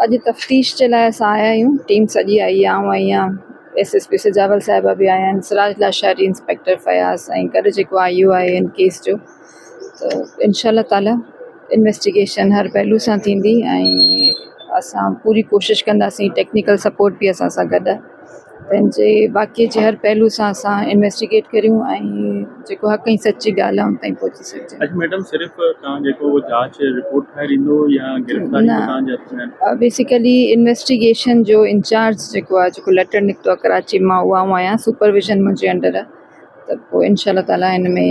اڄ تفتيش جي لاءِ اسان آيا آهيون، ٽيم سڄي آئي آهي، آئون آئي آهيان، ايس ايس پي سجاول صاحبه به آيا آهن، سراج لاشاري، انسپيڪٽر فياض ۽ گڏ جيڪو آئي او آهي هن ڪيس جو، ته انشاء الله تعاليٰ انويسٽيگيشن هر پهلو سان ٿيندي ۽ اسان پوري ڪوشش ڪنداسين، ٽيڪنيڪل سپورٽ به اسان سان گڏ آهي، پنهنجي واقعي جي هر پهلو سان اسان انويسٽيگيٽ ڪريون ۽ جيڪو حق ۽ سچ جي ڳالهه آهي ان تائين پهچي سگهجي. اڄ ميڊم صرف توهان جيڪو جاچ رپورٽ ٺاهي ڏيندو يا گرفتاري به توهان جي هٿ ۾ آهن؟ بيسيڪلي انويسٽيگيشن جو انچارج جيڪو آهي، جيڪو ليٽر نڪتو آهي ڪراچي مان، اهو آئون آهيان، سپرويزن منهنجي انڊر آهي، ته پوء انشاء الله تعاليٰ هن ۾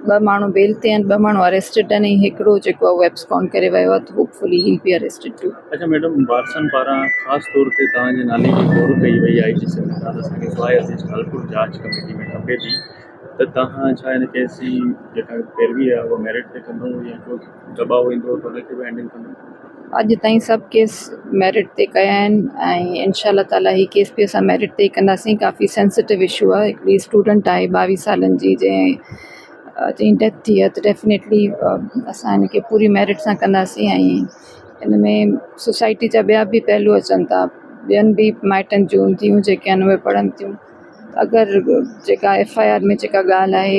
ٻه ماڻهو بيل تي آهن، ٻه ماڻهو اريسٽيڊ آهن ۽ هڪڙو جيڪو آهي اهو ابسڪانڊ ڪري ويو آهي ته hopefully he will be arrested too. اڇا ميڊم وارثن پاران خاص طور تي توهان جي نالي جي گهور ڪئي وئي آهي جي سنڌ اسان کي سواء عزيز ٽالپور جاچ ڪميٽي ۾ کپي ٿي ته توهان ڇا هن ڪيس جي جيڪا پيروي آهي اها ميرٽ تي ڪندو يا ڪو دٻاء ايندو ته ان کي به هينڊل ڪندو؟ اڄ تائين سڀ ڪيس ميرٽ تي ڪيا آهن ۽ انشاء الله تعاليٰ هي ڪيس به اسان ميرٽ تي ئي ڪنداسين. ڪافي سينسيٽو اشو آهي، هڪڙي اسٽوڊنٽ آهي 22 سالن جي جنهن جي ڊيٿ ٿي آهي، ته ڊيفنيٽلي اسان هن کي پوري ميرٽ سان ڪنداسين ۽ ان ۾ سوسائٽي جا ٻيا به پهلو اچن ٿا، ٻين به مائٽن جون ڌيئون جيڪي آهن اهي پڙهن ٿيون. اگر جيڪا ايف I R ۾ جيڪا ڳالهه آهي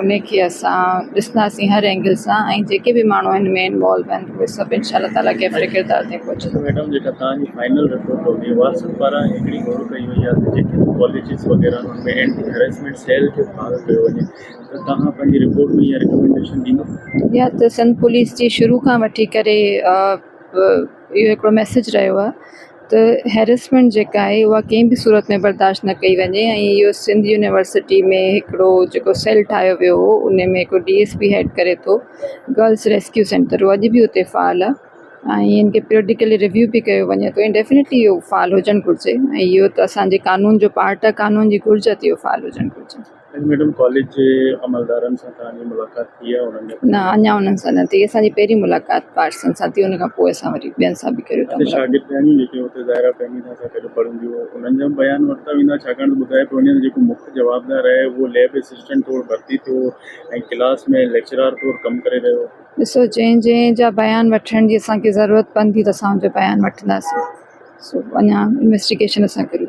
ان کي اسان ڏسنداسين هر اينگل سان ۽ جيڪي به ماڻهو هن ۾ انوالو آهن اهي سڀ انشاء الله تعاليٰ ڪيفر ڪردار تائين پهچندا. ميڊم جيڪا توهان جي فائنل رپورٽ هوندي، وارثن پاران هڪڙي گهر ڪئي وئي آهي ته جيڪي به ڪاليجز وغيره آهن ان ۾ اينٽي هريسمينٽ سيل کي فعال ڪيو وڃي، ته توهان پنهنجي رپورٽ ۾ اها ريڪمينڊيشن ڏيندو؟ يا ته سنڌ پوليس جي شروع کان وٺي ڪري اهو هڪڙو ميسيج رهيو آهي ته هيرسمينٽ جيڪا آهي اها ڪنهن به صورت ۾ برداشت نه ڪئي وڃي ۽ اهو سنڌ يونيورسٽي ۾ هڪڙو جيڪو سيل ٺاهيو ويو هو ان ۾ هڪڙو ڊي ايس پي هيڊ ڪري ٿو گرلس ريسڪيو سينٽر، اهو اڄ به اتي فعال آهي ۽ ان کي پيريڊيڪلي ريويو به ڪيو وڃي ٿو ۽ ڊيفنيٽلي اهو فعال هجڻ گهرجي ۽ اهو ته اسانجي قانون جو پارٽ آهي، قانون جي گهرج آهي ته اهو فعال هجڻ گهرجي. ۽ ميڊم ڪاليج جي عملدارن سان توهان جي ملاقات ٿي آهي انهن جا؟ نه اڃا انهن سان نه ٿي، اسان جي پهرين ملاقات پارسن سان ٿي، ان کان پوء اسان وري ٻين سان به ڪريون ٿا اڇا ملاقات. شاگردياڻيون جيڪي اتي ظاهره فهميده سان گڏ پڙهنديون انهن جا به بيان ورتا ويندا، ڇاڪاڻ ته ٻڌايو پيو وڃي ته جيڪو مک جوابدار آهي اهو ليب اسسٽنٽ طور ڀرتي ٿيو ۽ ڪلاس ۾ ليڪچرار طور ڪم ڪري رهيو هو. ڏسو جنهن جنهن جا بيان وٺڻ جي اسان کي ضرورت پوندي ته اسان ان جو بيان وٺنداسين، سو اڃا انويسٽيگيشن اسان ڪريون ٿا.